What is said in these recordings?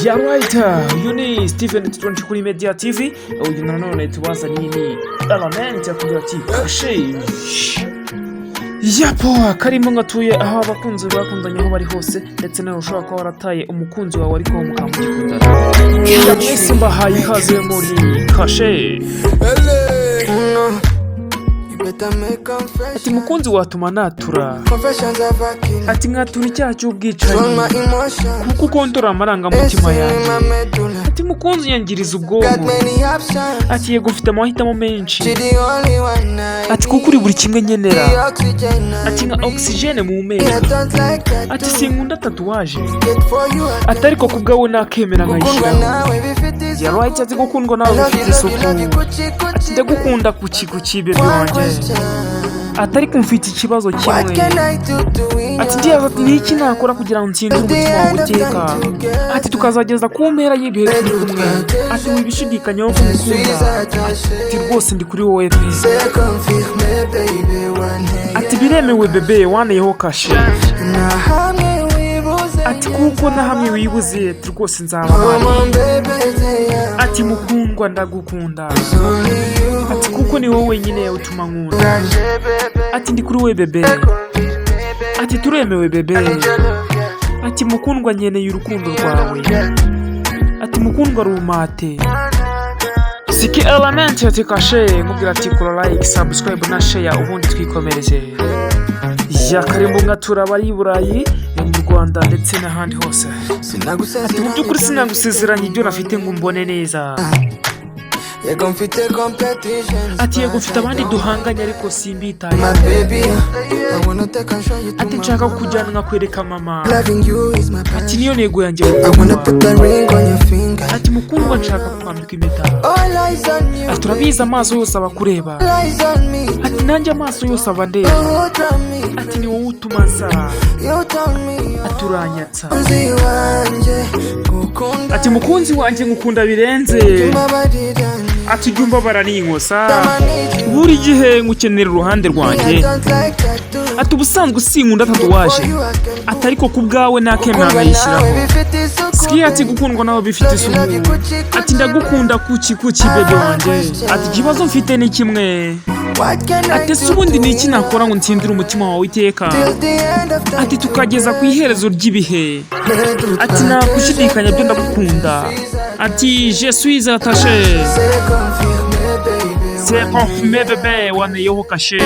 Yeah, right. Uyu ni Stephen 20 kuri Media TV. Uyu nanone tubazaniye ni Element, akubwira ati kashe. Yapo karimo ngatuye aho abakunzi bakundanye aho bari hose, ndetse nawe ushobora kuba warataye umukunzi wawe ariko mukaba mugikundana. Mwese mbahaye ikaze muri kashe. Ati mukunzi watuma natura, ati nkatura icyaha cy'ubwicanyi kuko ukontorora amarangamutima yanjye. Ati mukunzi unyangiriza ubwonko. Ati yego, mfite amahitamo menshi. Ati kuko uri buri kimwe nkenera. Ati nka oxygène mu mpera. Ati sinkunda tatouage. Ati ariko ku bwawe nakemera nkayishyiraho. Yeah, right. Ati gukundwa nawe bifite isuku. Ati ndagukunda kuki kuki bébé wanjye. Ati ariko mfite ikibazo kimwe. Ati ndibaza ati ni iki nakora kugira ngo ntsinde umutima wawe uteka? Ati tukazageza ku mpera y'ibihe turi kumwe. Ati wibishidikanyaho ko ngukunda. Ati rwose ndi kuri wowe pe. Ati biremewe bébé, waneyeho kashe. Ati kuko na hamwe wibuze, ati rwose nzaba mpari. Ati mukundwa, ndagukunda. Ati kuko ni wowe wenyine utuma nkunda. Ati ndi kuri wowe bébé. Ati turemewe bébé. Ati mukundwa, nkeneye urukundo rwawe. Ati mukundwa, rumate siki. Element ati kashe, nkubwira ati kora like, subscribe na share, ubundi twikomereze. Ya karimbo nkatura abari i Burayi, mu Rwanda ndetse n'ahandi hose. Ati mu by'ukuri sinagusezeranya ibyo nafite ngo mbone neza. Yego, mfite competition. Ati yego, mfite abandi duhanganye ariko simbitayeho. My baby, I wanna take and show you to Ati my nshaka mama. kujyana nkakwereka mama. Loving you is my Ati passion. niyo ntego yanjye. I wanna Mukundwa. put a ring on your finger. Ati mukundwa, nshaka kwambika impeta. All eyes on you. Ati urabizi, amaso yose aba akureba. All eyes on me. Ati nanjye amaso yose aba andeba. You tell me. Ati ni wowe utuma nsara. You tell me. Ati uranyatsa. Mukunzi wanjye, gukunda. Ati mukunzi wanjye, ngukunda birenze. Mbabarira. Ati ujya umbabara ninkosa, buri gihe ngukenera iruhande rwanjye. I don't like tattoo. Ati ubusanzwe sinkunda tatouage. Ati ariko ku bwawe nakemera nkayishyiraho. Sikia, ati gukundwa nawe bifite isuku. Ati ndagukunda kuki kuki bébé wanjye. Ati ikibazo mfite ni kimwe. Ati ese ubundi ni iki nakora ngo ntsindire umutima wawe iteka? Ati tukageza ku iherezo ry'ibihe. Ati nta gushidikanya byo, ndagukunda. Ati je suis attaché, c'est confirmé bébé, waneyeho kashe.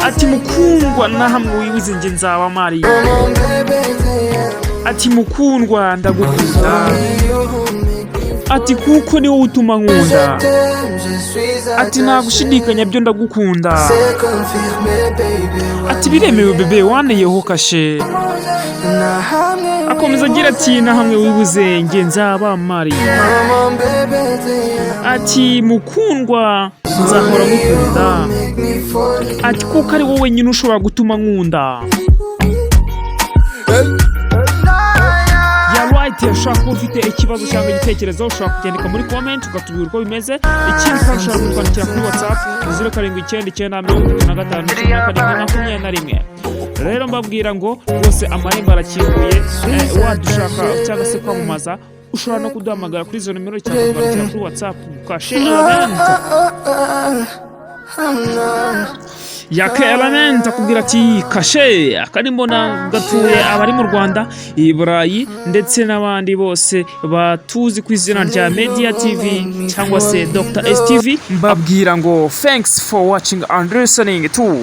Ati mukundwa, na hamwe wibuze njye nzaba mpari. Ati mukundwa, ndagukunda. Ati kuko ni wowe utuma nkunda. Ati nta gushidikanya byo, ndagukunda. Ati biremewe bébé, waneyeho kashe. Akomeza agira ati na hamwe wibuze njye nzaba mpari. Ati mukundwa, nzahora ngukunda. Ati kuko ari wowe wenyine ushobora gutuma nkunda. Yeah, right. Ushobora kuba ufite ikibazo cyangwa igitekerezo, ushobora kubyandika muri comment ukatubwira uko bimeze. Ikindi kandi, ushobora kutwandikira kuri WhatsApp 0799351721. Rero mbabwira ngo rwose amarembo arakinguye. Wadushaka cyangwa se kwamamaza, ushobora no kuduhamagara kuri izo nimero cyangwa kutwandikira kuri WhatsApp. Kashe Element, Yaka Element akubwira ati kashe. Akari mbona gatuye abari mu Rwanda, i Burayi ndetse n'abandi bose batuzi ku izina rya Media TV cyangwa se Dr STV. Mbabwira ngo thanks for watching and listening to.